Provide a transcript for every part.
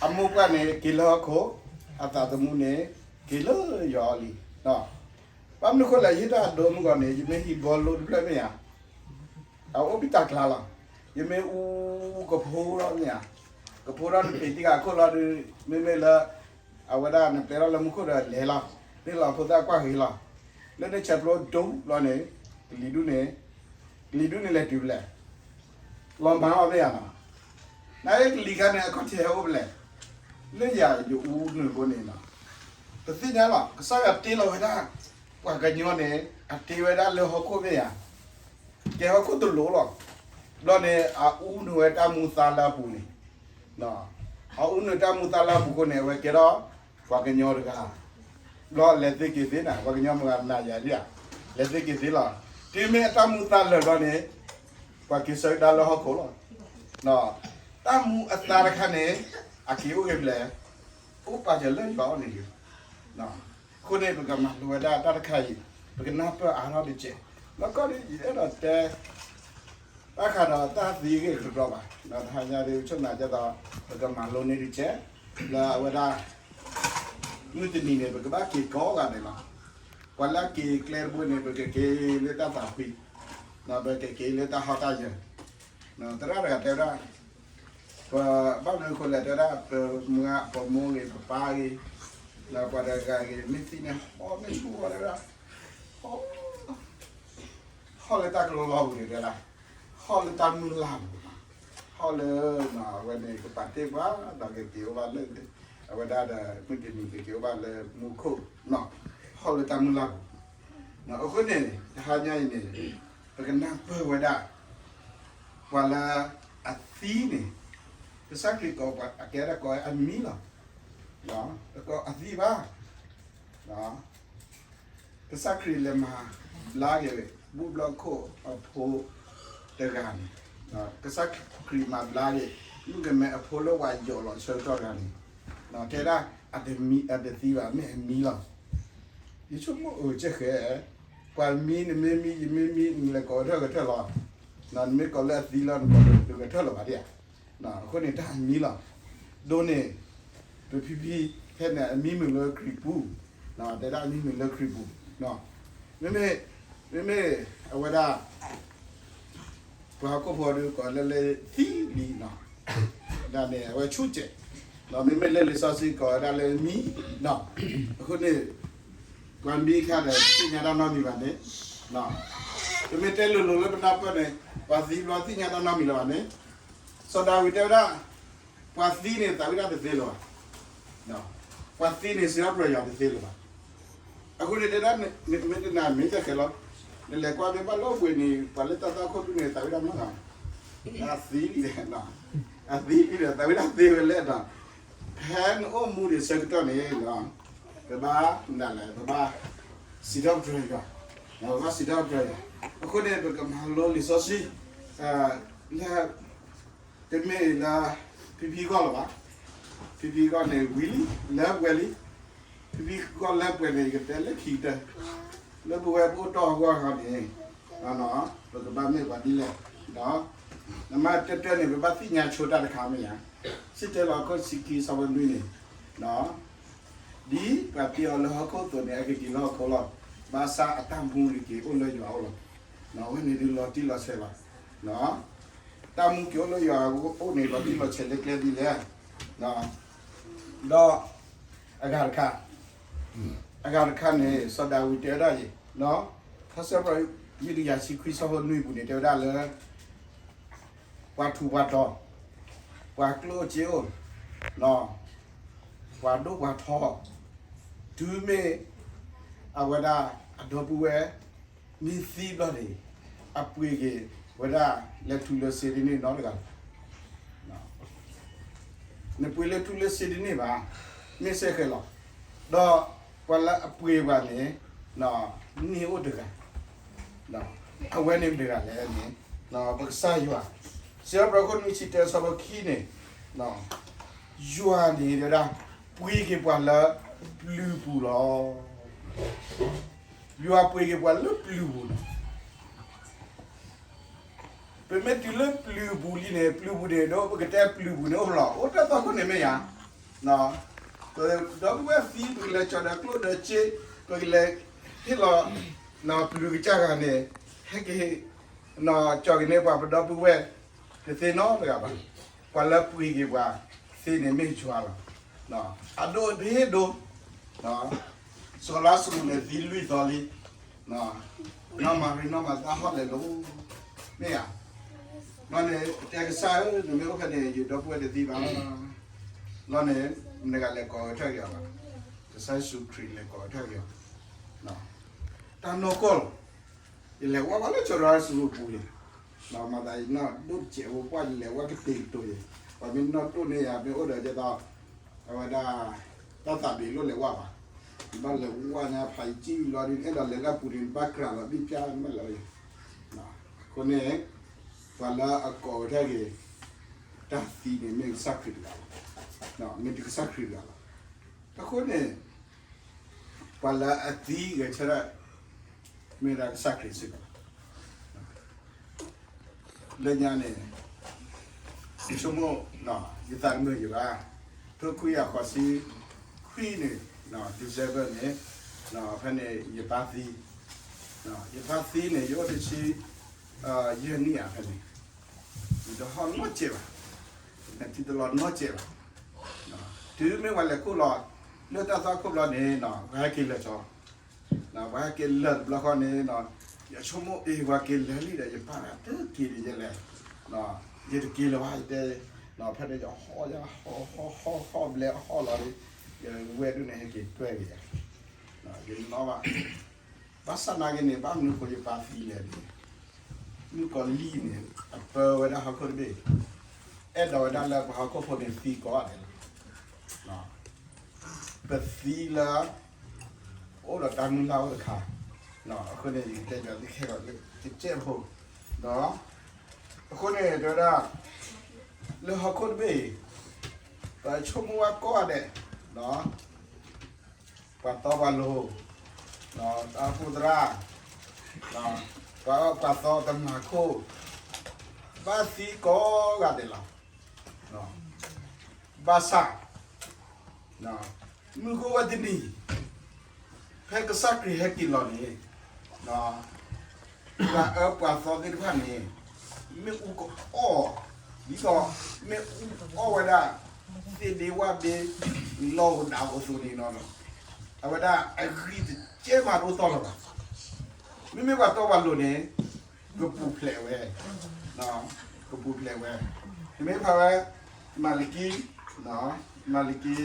အမိၢ်ပှၢ်န့ၣ် က့ၤလၢဟီၣ်ခိၣ်, အသးသမူန့ၣ် က့ၤလၢယွၤအအိၣ်လံ. ဘၣ်မနုၤအဃိလဲၣ်, ယဟ့ၣ်တၢ်အဒိမုၢ်ဂီၢ်န့ၣ် ယမ့ၢ်ဟံးဘီလိတဖျၢၣ်မ့ၢ်ဧါ, အအိၣ်ဘံၣ်တၢ်ကျါလီၤ. ယမ့ၢ်အူကဖိထီၣ်မ့ၢ်ဧါ, ကဖိထီၣ်တပ့ၤတံၢ်ဃာ်ခိၣ်လီၤဒီး မ့မ့ၢ်လၢ အဝဲဒၣ်နပျဲထီၣ်လၢမူခိၣ်ဒီးလဲၤလီၤ, န့ၣ်လီၤဖိသၣ်ကွၢ်ဂ့ၤလီၤ. လၢနဆဲးဖျိဒိဘျီန့ၣ် ကလံၤဒူၣ်န့ၣ်, ကလံၤဒူၣ်န့ၣ်လဲၤတုၤဖဲလဲၣ်, လီၤမၤအီၤမ့ၢ်ဧါနီၤ. နကလံၤခါန့ၣ် အခီၣ်ထံးဟဲအိၣ်ဖဲလဲၣ်, လၢယၤယအူနုာ်ဘိန့ၣ်နီၤ. ပသ့ၣ်ညါလီၤ ကစၢ်ယွၤတ့လီၤဝဲဒၣ် ပှၤကညီန့ၣ် အတ့ဝဲဒၣ်လၢဟီၣ်ခိၣ်မ့ၢ်ဧါ, ကဲဟီၣ်ခိၣ်တလိၤလီၤ. ဘျီန့ၣ် အအူနုာ်ဝဲတၢ်မူသါလၢအပူၤန့ၣ်, အအူနုာ်တၢ်မူသါလၢအပူၤအဃိန့ၣ် အဝဲကဲထီၣ် ပှၤကညီတဂၤ, ဘျီလဲၤသ့က့ၤသ့နၤ, ပှၤကညီမုၢ်ဂၤနၤယၤဒ်ဧါ, လဲၤသ့က့ၤသ့လီၤ. တုၤမ့ၢ်အတၢ်မူသါလၢာ်ဘျီန့ၣ် ပှၤက့ၤဆၢကဒါလၢဟီၣ်ခိၣ်လီၤ. တၢ်မူအသါတခါန့ၣ် အက့ၤအိၣ်ဂ့ၤဖဲလဲၣ်, အိၣ်ပာ်စၢၤလၢယွၤအအိၣ်န့ၣ်လီၤ. အဃိန့ၣ် ပကမၤလိဝဲဒၣ်တၢ်တခါအံၤ, ပကနၢ်ပၢၢ်အါထီၣ်တစဲး, လီၤကီၢ်ဒ်ယအဲၣ်ဒိးတဲ ဘၣ်ဃးဒီးတၢ်သံဂ့ၢ်တဘျီဘၣ်, တဟါညါဒ်ဆိကမိၣ်ဒ်သိး ပကမၤလိန့ၢ်တစဲး, လၢအဝဲဒၣ် မုၢ်တနံၤန့ၣ် ပကဘၣ်က့ၤကိးဂၤဒဲးလီၤ. ပှၤလၢအက့ၤကျဲတဘိန့ၣ် ပကက့ၤလၢတၢ်သးဖှံ, ပကက့ၤလၢတၢ်ဟီၣ်တၢ်ယၢၤ, သရၣ်တဂၤတဲဝဲဒၣ် ပဘၣ်မနုၤအဃိလဲၣ်တဲဝဲဒၣ် ပမါပမိၢ်ဂ့ၤ ပပၢ်ဂ့ၤ, ဒီးပှၤတဂၤဂ့ၤ မ့ၢ်သံန့ၣ် ဟီၣ်မ့ၢ်ဆူၣ်ဝဲတဲဝဲဒၣ်, ဟီၣ် ဟီၣ်လၢတၢ်ကလီကလီပူၤန့ၣ်တဲဝဲဒၣ်, ဟီၣ်လၢတၢ်မုၢ်လၢ်ပူၤ, ဟီၣ်လၢ အဝဲန့ၣ် ကပာ်တ့ၢ်ပှၤ ဒီးကက့ၤအိၣ်ဘၣ်လၢ အဝဲဒၣ်ဒီး မုၢ်တနံၤကက့ၤအိၣ်ဘၣ်လၢမူခိၣ်, ဟီၣ်လၢတၢ်မုၢ်လၢ်ပူၤ, အဃိန့ၣ် တဟါညါအံၤန့ၣ် ပကနၢ်ပၢၢ်ဝဲဒၣ် ပှၤလၢအသံန့ၣ် ကစၢ်ခရံာ်ကိးပှၤ အကဲဒၣ်ကိးအမံၤလီၤ. တကိးအသံဘၣ်. ကစၢ်ခရံာ်လဲၤမၤဘျါက့ၤ ဘူၣ်ဘျီခိၣ်အဖိတဂၤန့ၣ်, ကစၢ်ခရံာ်မၤဘျါက့ၤ မုၣ်ကမဲအဖိလၢဝၤယိးလီၤဆၢကတီၢ်တဂၤန့ၣ်, တဲဒၣ် အတမံ အတသံဘၣ် မ့ၢ်အမံၤလီၤ. ယဆိကမိၣ်အၢကဲဃဲ, ပှၤမံ နမ့ၢ်မံ ယမ့ၢ်မံ နလဲၤကိးကထၢၣ်ကထၢၣ်လီၤ. နမ့ၢ်ကိးလၢအသံလီၤ နကိးကထၢၣ်လီၤဘၣ်ဒ်ဧါ. အဃိန့ၣ်တၢ်အမံၤလီၤ. ဒ်န့ၣ် ပဖံဖံ ဖဲန့ၣ်အမံၤမုာ်လၢခရံာ်ပူၤ, တဲဒၣ်အမံၤမုာ်လၢခရံာ်ပူၤ, မ့မ့ၢ် မ့မ့ၢ်အဝဲဒၣ် ပှၤဟီၣ်ခိၣ်ဖိဒီးကိးလၢလၢသံလံ, ဒ်န့ၣ် အဝဲဆူၣ်စဲး, မ့မ့ၢ်လၢလံာ်စီဆှံကိးဝဲဒၣ်လၢမံၤ, အဃိန့ၣ် ပှၤမံခါဒီးသ့ၣ်ညါတၢ်နီတမံၤဘၣ်န့ၣ်, ပမ့ၢ်တဲလိၤလိၤလၢပနၢ်ပၢၢ်န့ၣ် ပှၤသံဘျီသ့ၣ်ညါတၢ်နီတမံၤလၢၤဘၣ်န့ၣ်, စီၤဒၤဝံးတဲဝဲဒၣ် ပှၤသံန့ၣ်သးဝံၣ်တၢ်တသ့လၢၤဘၣ်, ပှၤသံန့ၣ်စံးထီၣ်ပတြၢၤယွၤတသ့လၢၤဘၣ်. အဃိန့ၣ်တဲဒၣ် မ့ၢ်တနာ်မ့ၢ်တၢ်ခဲလီၤ, နလဲၤကွၢ်မ့ၢ်ဘၣ်လၢအပှ့ၤန့ၣ် ပှၤလၢတၢ်သၣ်ခိၣ်ဒူၣ်န့ၣ် သးဝံၣ်တၢ်မးလီၤ, အသံလံ, အသံလံဒီး သးဝံၣ်တၢ်သ့ဝဲလဲၣ်ဒီး ဖဲနအိၣ်မူဒံးဆၢကတီၢ်န့ၣ် ပဘၣ်နလဲၣ် ပဘၣ်စံးထီၣ်ပတြၢၤယွၤ, ပဘၣ်စံးထီၣ်ပတြၢၤယွၤ. အဃိန့ၣ် ပကမၤလိလံာ်စီဆှံ လၢ တမ့ၢ်လၢ ဖံဖံဂီၢ်လၢၤဘၣ်, ဖံဖံဂီၢ်န့ၣ်ဝံၤလံ လၢပှဲၤလံ, ဖံဖံဂီၢ်လၢပှဲၤန့ၣ် ယကတဲလၢခံကတၢၢ်, လၢပဝဲပအိၣ်တီၢ်အဂီၢ်ခီန့ၣ် ပကဘၣ်မ့ၢ်ပှၤဒ်လဲၣ်, နမ့ၢ်တဲတဲန့ၣ် ပဘၣ်သ့ၣ်ညါဆိတၢ်တခါမ့ၢ်ဧါ, စံၣ်တဲၤလီၤခိၣ်တဆံခံ အဆၢဖိနွံန့ၣ် ဒ်ပှၤတ့အီၤလၢဟီၣ်ခိၣ်အသိးန့ၣ် အကက့ၤလၢဟီၣ်ခိၣ်လီၤ, ဘၣ်ဆၣ်အတၢ်မူန့ၣ်က့ၤအိၣ်လၢယွၤအအိၣ်လီၤ. အဝဲန့ၣ်ဒုးလီၤတံၢ်လီၤဆဲးလီၤ. တၢ်မူက့ၤအိၣ်လၢယွၤအအိၣ်န့ၣ် လီၤတံၢ်လီၤဆဲးလၢကျဲဒ်လဲၣ်. ဒီးအဂၤတခါ, အဂၤတခါန့ၣ် စီၤဒၤဝံးတဲဝဲဒၣ်အံၤ, ထါစံးပတြၢၤ ယုတကယၤဆံခွံ ဆၢဖိနွံအပူၤန့ၣ် တဲဝဲဒၣ်လၢ ပှၤထူးပှၤတီၤ, ပှၤကျိၣ်စ့အိၣ်, ပှၤဒိၣ်ပှၤထီ, တုၤမ့ၢ်အဝဲဒၣ်အဒီပုၢ်ဝဲၢ် မ့ၢ်သံဘျီန့ၣ် အပှ့ၤက့ၤဝဲဒၣ်လၢထူလၢစ့ဒ်န့ၣ်နီတဂၤလီၤ. နပှ့ၤလၢထူလၢစ့ဒ်န့ၣ်ဘၣ်, မ့ၢ်စ့ၢ်ကီးလီၤ. ဒီးပှၤလၢအပှ့ၤပှၤန့ၣ် န့ၢ်အိၣ်တဂၤ, အဝဲန့ၣ်မတၤတဂၤလဲၣ်န့ၣ် ပကစၢ်ယွၤ, စံးထီၣ်ပတြၢၤခိၣ်နွံဆံတၢ ဆၢဖိခံန့ၣ် ယွၤန့ၣ်တဲဝဲဒၣ် ပှ့ၤက့ၤပှၤလၢပျုၤပူၤလီၤ. ယွၤပှ့ၤက့ၤပှၤလၢပျုၤပူၤလီၤ. ပမ့ၢ်တုၤလၢပျုၤပူၤလံန့ၣ် ပျုၤပူၤန့ၣ်ဒီး ပကတဲပျုၤပူၤန့ၣ်အိၣ်ဖျီၣ် အိၣ်တၢ်သီခိၣ်န့ၣ်မ့ၢ်ယါ, ပဒီပုၢ်ဝဲၢ်သံ ပကလဲၤကၠီၤဒီးကျိၣ်ဒီးစ့, ပကလဲၤဟ့ၣ်လီၤ ပျုၤကစၢ်ဂၤန့ၣ် ဟဲက့ၤ ကၠီၤက့ၤန့ၢ်ပှၤပဒီပုၢ်ဝဲၢ် တသ့နီတဂၤဘၣ်. ပှၤလၢပှ့ၤက့ၤပှၤသ့န့ၣ်မ့ၢ်ယွၤလီၤ. အဒိၣ်တဟ့ၣ်ဒိ, စီၤလါစရူးန့ၣ်သံလွံၢ်သီလံ, နီၢ်မၤရံနီၢ်မၤသးဟီၣ်လဲၤလိၤ, မ့ၢ်ဧါ. လီၤန့ၣ် တဲကစၢ်ဧၢ နမ့ၢ်အိၣ်ဖဲန့ၣ် ယဒီပုၢ်ဝဲၢ်တသံဘၣ်. လီၤန့ၣ် နဂၤလဲၤကိးဝဲထၢၣ်က့ၤအီၤဘၣ်, ကစၢ်ယ့ၣ်ၡူးခရံာ်လဲၤကိးဝဲထၢၣ်က့ၤအီၤ. တၢ်နီၢ်ကီၢ်လီၤ. ယလဲၤဝဲဘၣ်လၢစီၤလါစရူးပူၤန့ၣ်, မၤသးယနီၢ်ဒိၣ်စဲးဖိပှၢ် ယလဲၤဝဲကတ့ၤကတိၤယဲ, ပှၤမ့ၢ်နီၣ်တိၢ်န့ၢ်ယၤ မ့ၢ်အိၣ်ဒီးဒ်သိး အဝဲဒၣ် တၢ်သးဘ့ၣ်လိၣ်လဲၤဝဲဘၣ်, နဘၣ်လဲၤဝဲညါဖးယံာ်လီၤဒ်န့ၣ် အဲၣ်ဒိးလဲၤလၢအပူၤန့ၣ် နဘၣ်ကြၢးလီၤဘံၣ်ဖၠၣ်မ့ၢ်လၢယဲ. အဃိန့ၣ် ပှၤလၢအကိးဝဲထၢၣ်က့ၤ တၢ်သံန့ၣ် မ့ၢ်ကစၢ်ခရံာ်တဂၤလီၤ, မ့ၢ်တကစၢ်ခရံာ်တဂၤလီၤ. အဃိန့ၣ် ပှၤလၢအသံဂဲၤဆၢထၢၣ် မ့ၢ်ဒၣ်ကစၢ်ခရံာ်စ့ၢ်ကီးလီၤ. လၢညါန့ၣ် ယဆိကမိၣ် ယသးတမုာ်ယဘၣ်, ထိခွံကယၤဃိးဆံခွံန့ၣ် December န့ၣ် ဖဲန့ၣ် ယပၢ်သံ, ယပၢ်သံန့ၣ် ယအိၣ်တဆံ ယဲၢ်နံၣ်ဧါဖဲန့ၣ်, ယတဟီၣ်နီတစဲးဘၣ်, နထံတလီၤနီတစဲးဘၣ်. တုၤမ့ၢ်ပှၤလဲၤခိၣ်လီၤ လၢတၢ်သွၣ်ခိၣ်ဘျီန့ၣ် ပှၤဟဲက့ၤလၢာ်ကၠီ, ပှၤဟဲက့ၤလၢာ်တဘျီဃီန့ၣ် ယဆိကမိၣ်အ့ၣ် ပှၤက့ၤလၢာ်လံဒီး ယပၢ်တက့ၤဒ်ယဲလဲၣ်, ယတက့ၤလၢၤဘၣ် ယတဲ, ဖဲန့ၣ်ယဟီၣ်ယဟီၣ် ဟီၣ်ဟီၣ်ဟီၣ်ဘျဲဟီၣ်လီၤဒီး ယဝဲၢ်ဒိၣ်န့ၣ် ဟဲက့ၤတွဲက့ၤယၤ, ယနီၣ်ဘၣ် ဘၣ်ဆၣ်နာ်က့န့ၣ် ဘၣ်မနုၤဃိယပၢ်သံလဲၣ်န့ၣ်, မုၣ်ကီၤလံၢ်န့ၣ် အပၢဝဲဒၣ်ဟီၣ်ခိၣ်တဘ့ၣ်, အဲၣ်ဒိးဝဲဒၣ်လၢပှၤဟီၣ်ခိၣ်ဖိန့ၣ်သံကိးဂၤဒဲးလီၤ. ပသံလၢ အိၣ်ဒီးတၢ်မုၢ်လၢ်အိၣ်တခါ, အဃိန့ၣ် ယကတဲဘၣ်သုခဲလၢာ်လၢကစဲးဖိ, အဃိန့ၣ် တဲဝဲဒၣ် လၢဟီၣ်ခိၣ်တဘ့ၣ်အံၤ ပဆိကမိၣ်ဝဲကိးဂၤဒဲး ပှၤတီပှၤလိၤ, တၢ်အိၣ်ဖှိၣ်သရၣ်, ပှၤအၢပှၤသီတမၤခိၣ်, ဘၣ်သံကိးဂၤဒဲးလီၤ. ဘၣ်ဆၣ် မုၢ်ကအိၣ်ဝဲတနံၤ, ဖဲကစၢ်ခရံာ်ဟဲက့ၤလီၤန့ၣ် ပှၤအၢပှၤသီသ့ၣ်တဖၣ်န့ၣ် မ့ၣ်အူကအီၣ်, ဒ်သိး မ့ၣ်အူအီၣ်ဝဲဒၣ် သ့ၣ်ဒ့ဝၣ်ဒ့ လီၢ်ဧိၤဒးဧိၤအသိးန့ၣ်လီၤ. အဝဲဒၣ်အဂံၢ်တကဲမးတအိၣ်သီလၢၤဘၣ်. မ့မ့ၢ်ပှၤတီပှၤလိၤန့ၣ် ကပူၤဖျဲးဝဲ, ကပူၤဖျဲးဝဲ. နမ့ၢ်ဖးဝဲ မၤလကံ, မၤလကံ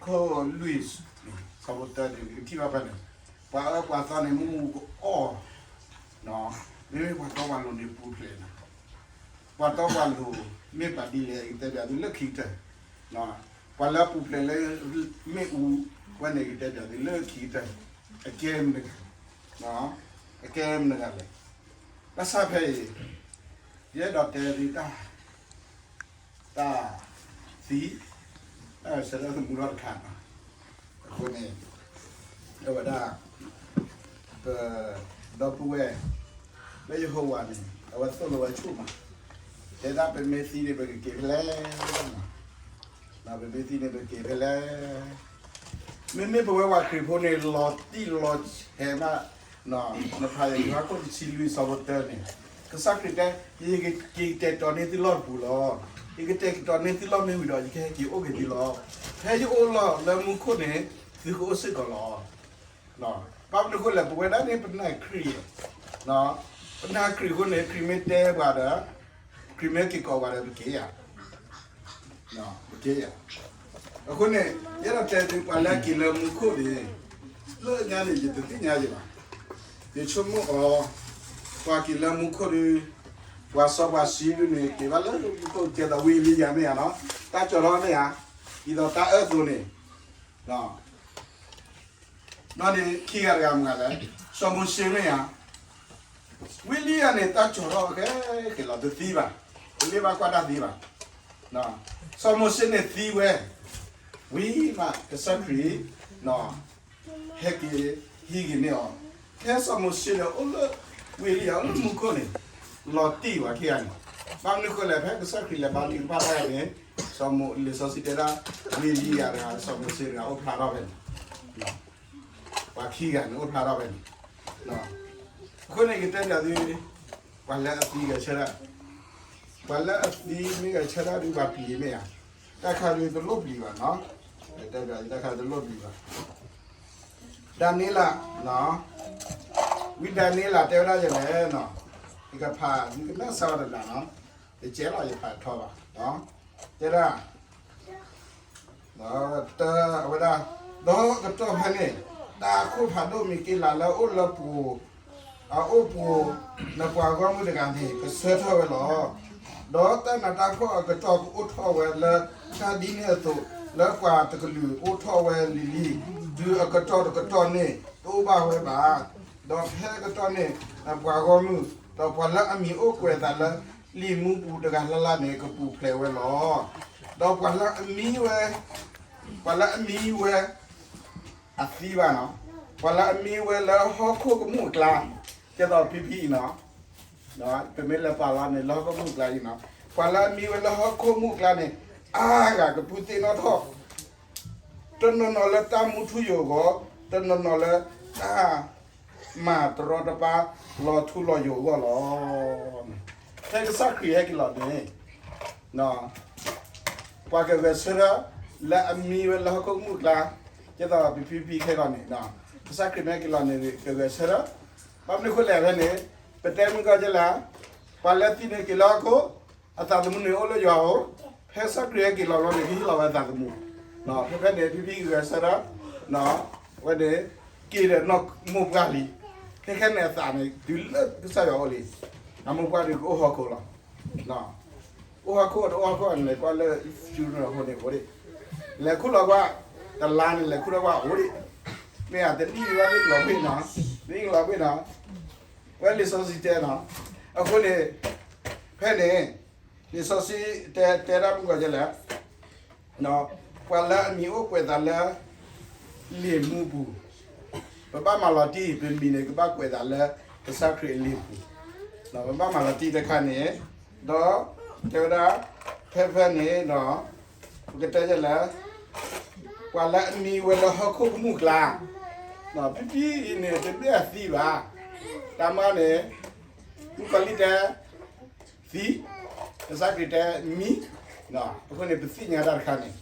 ခိၣ်လွံၢ် ဆၢဖိတၢန့ၣ် နကထံၣ်ဘၣ်ဖဲန့ၣ်, ပှၤအၢပှၤသီန့ၣ် မ့ၣ်အူကအီၣ်, မ့မ့ၢ်ပှၤတီပှၤလိၤန့ၣ်ပူၤဖျဲးလီၤ. ပှၤတီပှၤလိၤ မ့ၢ်ပှၤဒ်လဲၣ် ယကတဲဘၣ်သုလၢခံကတၢၢ်, ပှၤလၢအပူၤဖျဲးလၢမ့ၣ်အူဝဲန့ၣ် ယကတဲဘၣ်သုလၢခံကတၢၢ်, အကဲမနုၤဂၤ, အကဲမနုၤဂၤလဲၣ်. ဘၣ်ဆၣ်ဖဲအံၤ ယအဲၣ်ဒိးတဲသုတၢ် တၢ်သံ တၢ်ဆၢလၢသမူထီၣ်တခါ, အဃိန့ၣ် အဝဲဒၣ် ပဒီပုၢ်ဝဲၢ် လၢယဟိဝၤန့ၣ် အဝဲသိၣ်လိဝဲဆူၣ်မး, တဲဒၣ်ပမ့ၢ်သံန့ၣ် ပကက့ၤဖဲလဲၣ်, ပမ့ၢ်သံန့ၣ် ပကက့ၤဖဲလဲၣ်. မ့မ့ၢ်ပဝဲပှၤခရံာ်ဖိန့ၣ် လီၤတံၢ်လီၤဆဲးမး, နဖးယွၤအခိၣ်တဆံလွံၢ်ဆၢဖိတၢန့ၣ်, ကစၢ်ခရံာ်တဲ ယကက့ၤကတဲာ်ကတီၤန့ၢ်သုလီၢ်တပူၤလီၤ. ယကတဲာ်ကတီၤန့ၢ်သုလီၢ်မ့ၢ်ဝံၤဒီး ယကဟဲက့ၤအိၣ်က့ၤသုလီၤ. ဖဲယအိၣ်လီၤလၢမူခိၣ်န့ၣ် သုကအိၣ်စ့ၢ်ကီးလီၤ. ဘၣ်မနုၤအဃိလဲၣ် ပဝဲဒၣ်န့ၣ် ပနာ်ခရံာ်, ပနာ်ခရံာ်အဃိန့ၣ် ခရံာ်မ့ၢ်တဲပှၤဒီး ခရံာ်မ့ၢ်က့ၤကိးပှၤဒီး ပက့ၤဧါ, ပက့ၤဧါ. အဃိန့ၣ် ယအဲၣ်ဒိးတဲသု ပှၤလၢအက့ၤလၢမူခိၣ်န့ၣ် လၢညါန့ၣ် ယတသ့ၣ်ညါယၤဘၣ်. ယဆိကမိၣ်အီၤ ပှၤက့ၤလၢမူခိၣ်ဒီး ပှၤစီပှၤဆှံဒ်န့ၣ် က့ၤဘၣ်လၢမူခိၣ် ကဲသိးဝံအ့လံယၤမ့ၢ်ဧါနီၤ, တၢ်ကၠီၤထီၣ်မ့ၢ်ဧါ, ဒ်သိးတၢ်အၢၣ်အသိးန့ၣ် ဒီးန့ၣ်ခံဂၤတဂၤမတၤလဲၣ်, စီၤမိၤၡ့မ့ၢ်ဧါ, ဝံလံယၤန့ၣ် တၢ်ကၠီၤထီၣ်ခဲက့ၤလီၤ တသံဘၣ်, တလ့ဘၣ်ကွၢ်တၢ်သံဘၣ်. စီၤမိၤၡ့န့ၣ်သံဝဲ, ဝံၤမးကစၢ်ခရံာ် ဟဲက့ၤဟံးက့ၤန့ၢ်အီၤ, ဖဲစီၤမိၤၡ့ဒီးအိၣ်လၢ ဝံလံယၤအိၣ်လၢမူခိၣ်န့ၣ်, လီၤတံၢ်ဘၣ်ခံဂၤန့ၣ်, ဘၣ်မနုၤဃိလဲၣ် ဖဲကစၢ်ခရံာ်လဲၤဘါထုကဖၣ်တၢ်န့ၣ်, စီၤမိၤ လံာ်စီဆှံတဲဒၣ်, လံာ်လံယၤတဂၤ စီၤမိၤၡ့တဂၤ အိၣ်ဖျါထီၣ်ဖဲန့ၣ်, ပှၤခံဂၤန့ၣ် အိၣ်ဖျါထီၣ်ဖဲန့ၣ်, အဃိန့ၣ် ယကတဲန့ၢ်သု, ပှၤလၢအသံဂဲၤဆၢထၢၣ်, ပှၤလၢအသံမ့ၢ်ဂဲၤဆၢထၢၣ်ဒုးပှၤပျံၤမ့ၢ်ဧါ, တၢ်ခါဒုးတလိၣ်ပျံၤဘၣ်နီၤ, တဲဘၣ်တၢ်ခါတလိၣ်ပျံၤဘၣ် ဒၤနံးယ့လး, ဝံဒၤနံးယ့လးတဲဝဲဒၣ်ယဲလဲၣ်နီၤ, ယကဖး ယကနၢ်စၢ်အီၤတဒၣ်နီၤ, တကဲလီၤယဖးထီဘၣ်, တဲဒၣ်, အဝဲဒၣ်, ဒီးကတီၢ်ဖဲန့ၣ်, တၢ်အခိၣ်ဖးဒိၣ်မံၤက့လးလၢအအိၣ်လၢပှိၤ, အအိၣ်ပှိၤ, နပှၤဂီၢ်မုၢ်တဂၤန့ၣ် ကဆၢထၢၣ်ဝဲလီၤ. ဒီးတၢ်နးတၢ်ဖှီၣ်အကတီၢ်ကအိၣ်ထီၣ်ဝဲလၢတၢ်ဒ်န့ၣ်အသိး, လၢပှၤတကလုာ်အိၣ်ထီၣ်ဝဲလံၤလံၤ, တုၤအကတီၢ်တကတီၢ်န့ၣ် တအိၣ်ဘၣ်ဝဲဘၣ်. ဒီးဖဲကတီၢ်န့ၣ် နပှၤဂီၢ်မုၢ်, ဒီးပှၤလၢအမံၤအိၣ်ကွဲးအသးလၢလံာ်မူပူၤတဂၤလၢ်လၢ်န့ၣ် ကပူၤဖျဲးဝဲလီၤ. ဒီးပှၤလၢအမံဝဲ, ပှၤလၢအမံဝဲ အသံဘၣ်နီၤ, ပှၤလၢအမံဝဲလၢဟီၣ်ခိၣ်ကမူၣ်အကျါ, ကဲသိးဖံဖံအံၤနီၤ, ပမ့ၢ်လဲၤပာ်လီၤန့ၣ် လၢဟီၣ်ခိၣ်ကမူၣ်အကျါအံၤနီၤ, ပှၤလၢအမံဝဲလၢဟီၣ်ခိၣ်ကမူၣ်အကျါန့ၣ်, အါဂၤကပုၢ်သ့ၣ်နီၣ်ထီၣ် တနီၤနီၤလၢတၢ်မူထူယိာ်အဂီၢ်, တနီၤနီၤလၢတၢ်မၤတရီတပါလီၤထူလီၤယိာ်အဂီၢ်လီၤ. ဖဲကစၢ်ခရံာ်ဟဲက့ၤလီၤန့ၣ်, ပှၤကဂဲၤဆၢထၢၣ်လၢအမံဝဲလၢဟီၣ်ခိၣ်ကမူၣ်အကျါ, ကဲသိးပဖံဖံခဲကီးန့ၣ်, ကစၢ်ခရံာ်မ့ၢ်ဟဲက့ၤလီၤန့ၣ် ကဂဲၤဆၢထၢၣ်, ဘၣ်မနုၤဃိလဲၣ်ဖဲန့ၣ်, ပတဲမုၢ်ကီၢ်ကဲလဲၣ်, ပှၤလၢသံန့ၣ်က့ၤလၢဟီၣ်ခိၣ်, အသးသမူန့ၣ်အိၣ်လၢယွၤအအိၣ်, ဖဲကစၢ်ခရံာ်ဟဲက့ၤလီၤလီၤန့ၣ် ကဟ့ၣ်လီၤဝဲအသးသမူ, ဖဲဖဲန့ၣ် ဖံဖံကဂဲၤဆၢထၢၣ်, ဝဲန့ၣ်, က့ၤဒီးနီၢ်မိၢ်ပှၢ်လံ, ခဲခဲန့ၣ်အသးန့ၣ် တုၤလၢကစၢ်ယွၤအအိၣ်လံ, နီၢ်မိၢ်ပှၢ်ဒုးကအိၣ်ဟီၣ်ခိၣ်လီၤ. အိၣ်ဟီၣ်ခိၣ်တအိၣ်ဟီၣ်ခိၣ်န့ၣ် ကွၢ်လၢ funeral home န့ၣ်အိၣ်ဒံး, လဲၤခူၣ်လီၤကွၢ်, တလါန့ၣ် လဲၤခူၣ်လီၤကွၢ်အိၣ်ဒံး, မ့ၢ်ဧါ တနံၣ်ဝဲန့ၣ်လီၤဘှ့ၣ်နီၤ, တနံၣ်လီၤဘှ့ၣ်နီၤ, ဝဲလံာ်စီဆှံတဲနီၤ, အဃိန့ၣ်, ဖဲန့ၣ်, လံာ်စီဆှံတဲ တဲဒၣ်မုၢ်ကီၢ်ကဲလဲၣ်, ပှၤလၢအမံၤအိၣ်ကွဲးသးလၢ လံာ်မူပူၤ, ပဘၣ်မၤလီၤတံၢ် ပမံၤန့ၣ် ကဘၣ်ကွဲးသးလၢ ကစၢ်ခရံာ်အလံာ်ပူၤ, ပဘၣ်မၤလီၤတံၢ်တခါန့ၣ်, ဒီးတဲဝဲဒၣ်, ဖဲဖဲန့ၣ်ဒီး, ပကတဲဒ်လဲၣ်, ပှၤလၢအမံၤဝဲလၢဟီၣ်ခိၣ်ကမူၣ်ကျါ, ဖံဖံအံၤန့ၣ် တမ့ၢ်အသံဘၣ်, တၢ်မၤန့ၣ်, မုၣ်ကီၤလံၢ်တဲ သံ, ကစၢ်ခရံာ်တဲမံၤ, အဃိန့ၣ် ပသ့ၣ်ညါတၢ်တခါန့ၣ်,